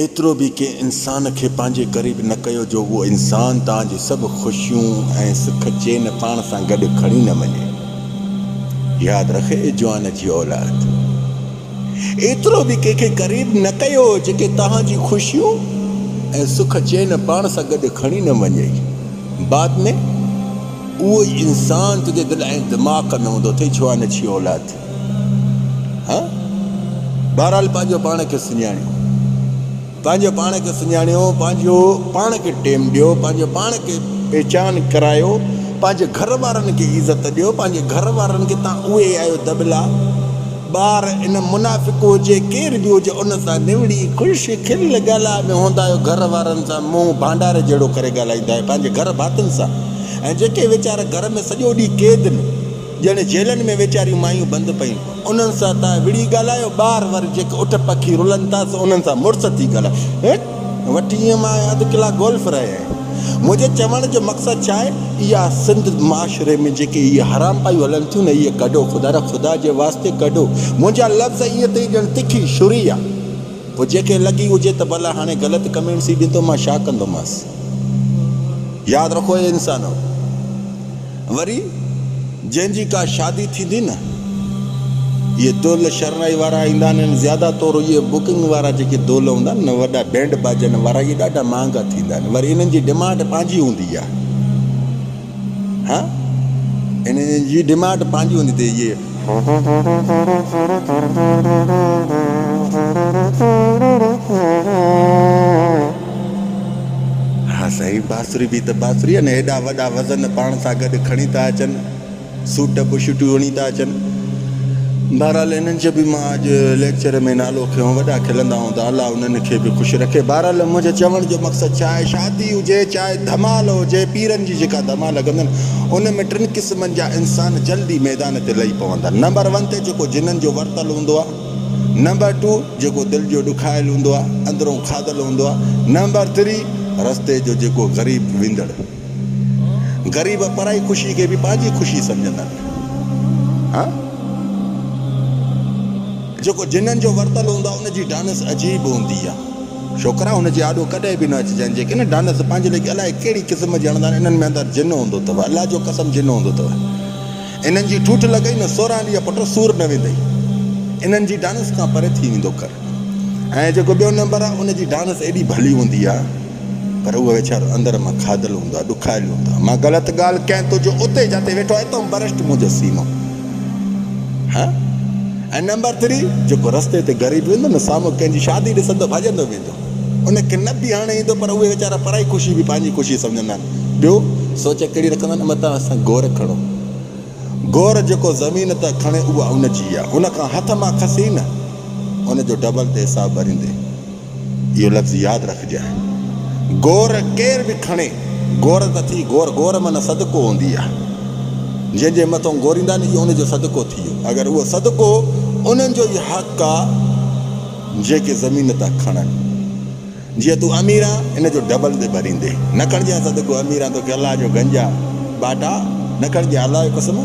ايترو به ڪنهن انسان کي پنهنجي قريب نه ڪيو جو اهو انسان توهان جي سڀ خوشيون ۽ سک چين پاڻ سان گڏ کڻي نه وڃي. ياد رک اي جوان جي اولاد! ايترو به ڪنهن کي قريب نه ڪيو جيڪي توهان جي خوشيون ۽ سک چين پاڻ سان گڏ کڻي نه وڃي. بعد ۾ اهو ئي انسان تنهنجي دل ۽ دماغ ۾ هوندو اٿئي جوان جي اولاد! ها بهرحال پنهنجو پاڻ کي سڃاڻيو پنهنجو پاڻ کي سڃاڻيو پنهنجو پاڻ کي ٽيم ڏيو پنهنجو پاڻ کي پهچان ڪرايو پنهنجي گهر وارن کي عزت ڏيو پنهنجي گهر وارن کي تان اهي آهيو دٻلا ٻار ان منافق هجي ڪير به هجي ان سان نوڙي خوش کل ڳالهاء ۾ هوندا آهيو گهر وارن سان منهن ڀانڊاري جهڙو ڪري ڳالهائيندا آهيو پنهنجي گهر ڀاتين سان ۽ جيڪي ويچارا گهر ۾ سڄو ڏينهن قيد ڄڻ جيلن ۾ ويچاريون مايون بند پيون. انهن سان تان وڙهي ڳالهايو، ٻاهر وري جيڪي اٺ پکي رلن ٿا سو انهن سان مڙس ٿي ڳالهايو. هيٺ وٺي ايئن مان اڌ ڪلاڪ گولف رهي آهيان. منهنجي چوڻ جو مقصد ڇا آهي، اها سنڌ معاشري ۾ جيڪي اهي حرامپايون هلن ٿيون نه اهي ڪڍو، خدارا خدا جي واسطي ڪڍو. منهنجا لفظ ائين اٿئي ڄڻ تکي شري آ. پوء جنهن کي لڳي هجي ته ڀلا هاڻي غلط ڪمينٽس ئي ڏيندو مان ڇا ڪندومانس. ياد رکو اي انسانو! وري جنهن جي ڪا شادي ٿيندي نه اهي دول شرنائي وارا ايندا آهن زياده طور اهي بڪنگ وارا جيڪي دول هوندا آهن نه وڏا بينڊ باجن وارا اهي ڏاڍا مهانگا ٿيندا آهن وري انهن جي ڊمانڊ پنهنجي هوندي آهي ها انهن جي ڊمانڊ پنهنجي هوندي ته اهي ها سائين بانسري به ته بانسري آهي نه ايڏا وڏا وزن پاڻ سان گڏ کڻي ٿا اچن سوٽ بشٽيون هڻي ٿا اچن بهرحال انهن جو به مان اڄ ليڪچر ۾ نالو کنيو وڏا کلندا هوندا الله انهن کي به خوش رکي بهرحال منهنجي چوڻ جو مقصد ڇا آهي شادي هجي چاهي ڌمال هجي پيرن جي جيڪا ڌمال ڪندا آهن ان ۾ ٽن قسمن جا انسان جلدي ميدان تي لهي پوندا نمبر ون تي جيڪو جنن جو ورتل هوندو آهي نمبر ٽو جيڪو دل جو ڏکايل هوندو آ اندرون کاڌل هوندو آ نمبر ٿري رستي جو جيڪو غريب ويندڙ غريب پرائي خوشي کي به پنهنجي خوشي سمجهندا آهن ها جيڪو جنن جو ورتل هوندو آ ان جي ڊانس عجيب هوندي آ ڇوڪرا هن جي آڏو ڪڏهن به نه اچجن جيڪي نه ڊانس پنهنجي ليکي الائي ڪهڙي قسم جي هڻندا آهن انهن ۾ اندر جن هوندو اٿو الله جو قسم جن هوندو اٿو انهن جي ٺوٺ لڳئي نه 16 ڏينهن پٽ سور نه ويندئي. انهن جي ڊانس کان پري ٿي ويندو ڪر. ۽ جيڪو ٻيو نمبر آ ان جي ڊانس ايڏي ڀلي هوندي آ پر اهو ويچارو اندر مان کاڌل هوندو آ ڏکايل هوندو آ. مان غلط ڳالهه ڪيان ٿو جو اتي جاتي ويٺو آ اتئون برسٽ منهنجو سينو. ها ۽ نمبر ٿري جيڪو رستي تي غريب ويندو نه سامهون ڪنهن جي شادي ڏسندو ڀڄندو ويندو. ان کي نه به هاڻي ايندو پر اهي ويچارا پرائي خوشي به پنهنجي خوشي سمجهندا آهن. ٻيو سوچ ڪهڙي رکندا آهن متان اسان گور کڻون. گور جيڪو زمين تان کڻي اها ان جي آهي. ان کان هٿ مان کسي نه ان جو ڊبل تي حساب ڀريندي. اهو لفظ ياد رکجانء. گور ڪير به کڻي گور ته ٿي گور گور معنيٰ صدقو هوندي آهي. جنهن جي مٿئون گوريندا آهن اهو ان جو صدقو ٿي ويو. اگر اهو صدقو انهن جو ئي حق آهي. جيڪي زمين تان کڻن. جيئن تون امير آن، ان جو ڊبل تي ڀريندي. نه کڻجانء صدقو، امير آن توکي الله جو گنج آ. ٻاٽا، نه کڻجانء الله جو قسم.